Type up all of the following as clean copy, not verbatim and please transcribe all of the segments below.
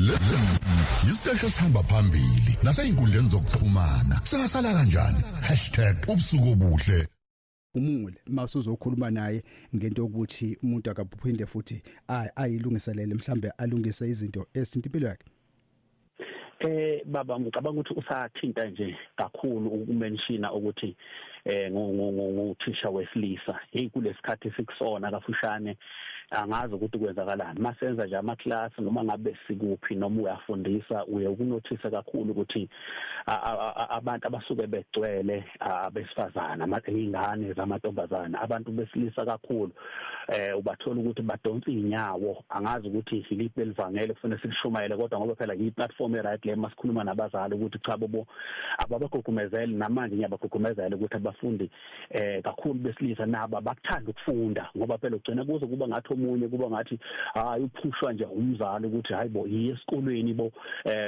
Lesi yisiteshi esihamba phambili nasey'nkundleni zokuxhumana. Singasala kanjani? #ubusuku obuhle. Umule masuzokhuluma naye ngento yokuthi umuntu akaphinde futhi ayilungiselele, mhlambe alungise izinto ezinto impilo yakhe. Baba, ngicabanga ukuthi usathinta nje kakhulu ukumentiona ukuthi nguthisha wesilisa. Hey, kulesikhathi sikusona kafushane, angazi ukuthi kwenzakalani masenza nje ama class, noma ngabe sikuphi, noma uyafundisa, uye ukunothisa kakhulu ukuthi abantu abasuke begcwele abesifazana, izingane zamantombazana. Abantu besilisa kakhulu ubathola ukuthi badonsa inyawo. Angazi ukuthi iliphi lelivangele kufanele silishumayele, kodwa ngoba phela yi-platform e-right le masikhuluma nabazali ukuthi cha bobo, ababagugumezele. Namanje ngiyabagugumezela ukuthi abafundi kakhulu besilisa nabo abakuthanda ukufunda, ngoba phela ugcina kuze kuba ngathi omunye kuba ngathi hayi, uphushwa nje umzali ukuthi hayibo, yiye esikolweni bo,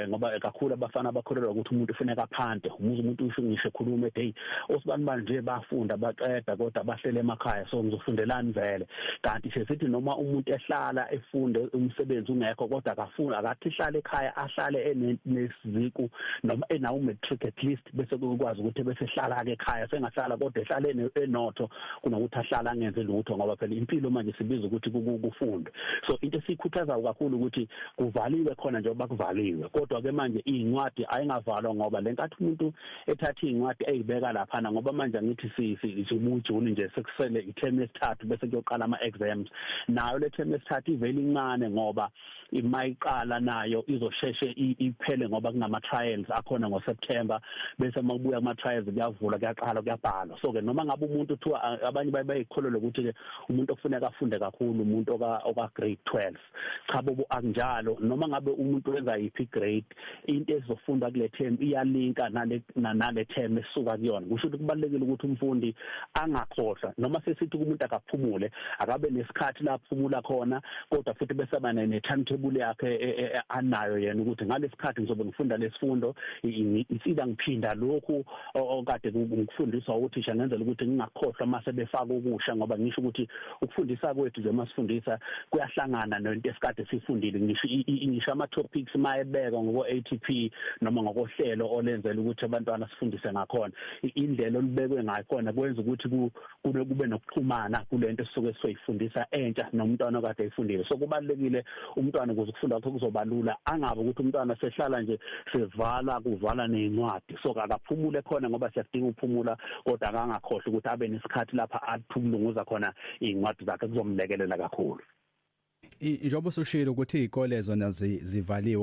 ngoba kakhulu abafana bakholelwa ukuthi umuntu ufuneka aphante. Umuze umuntu usho ngisho ekhuluma ethi, "Hey, osibani bani nje bafunda baqeda, kodwa bahlele emakhaya, so ngizofundelani vele?" Kanti sesithi noma umuntu ehlala efunde, umsebenzi ungekho, kodwa akafuni, akathi hlale ekhaya, ahlale enesiziku noma enawo matric at least, bese kukwazi ukuthi bese hlala ke ekhaya. Sengahlala kodwa ehlale enotho kunokuthi ahlala angenze lutho, ngoba phela impilo manje sibiza ukuthi kufundwe. So into esikhuthaza kakhulu ukuthi kuvaliwe khona njengoba kuvaliwe, kodwa ke manje incwadi ayingavalwa, ngoba lenkathi umuntu ethatha incwadi eyibeka lapha, ngoba manje angithi si sibuJune nje, sekusele iterm yesithathu bese kuyoqala ama exams. Nayo le term yesithathu ivele incane, ngoba imayiqala nayo izosheshe iphele, ngoba kunama trials akhona ngoSeptember, bese makubuya kuma trials kuyavula, kuyaqala, kuyabhalwa. So ke noma ngabe umuntu kuthiwa abanye bayikholelwa ukuthi ke umuntu okufuneka afunde kakhulu umuntu oka grade 12, cha bobo, akunjalo. Noma ngabe umuntu wenza yiphi grade, into ezofundwa kule term iyalinka nale term esuka kuyona. Kusho ukuthi kubalekile ukuthi umfundi angakhohlwa. Noma sesithi umuntu akaphumule, akabe nesikhathi la phumula khona, kodwa futhi bese ba ne timetable yakhe anayo yena ukuthi ngalesikhathi ngizobe ngifunda lesifundo, insida ngiphinda lokhu okade ngikufundiswa uthisha, ngenzela ukuthi ngingakhohlwa mase befaka ukusha. Ngoba ngisho ukuthi ukufundisa kwethu nje masifundisa kuyahlangana nento esikade sifundile, ngisho ama topics mayebekwa ngoko ATP noma ngokohlelo olenzela ukuthi abantwana sifundise ngakhona, indlela olubekwe ngayo khona kwenza ukuthi kube nokuxhumana kulento esisuke sizoyifundisa entsha nomntwana okade eyifundile. So kubalekile umntwana ukuze ukufunda kwakhe kuzobalula, angabe ukuthi umntwana sehlala nje sevala kuvala nezincwadi. So akaphumule khona ngoba siyadinga ukuphumula, kodwa akangakhohlwa ukuthi abe nesikhathi lapha athi ukulunguza khona izincwadi zakhe, kuzomlekelela kakhulu. Njengoba usushilo ukuthi izikole zona zivaliwe.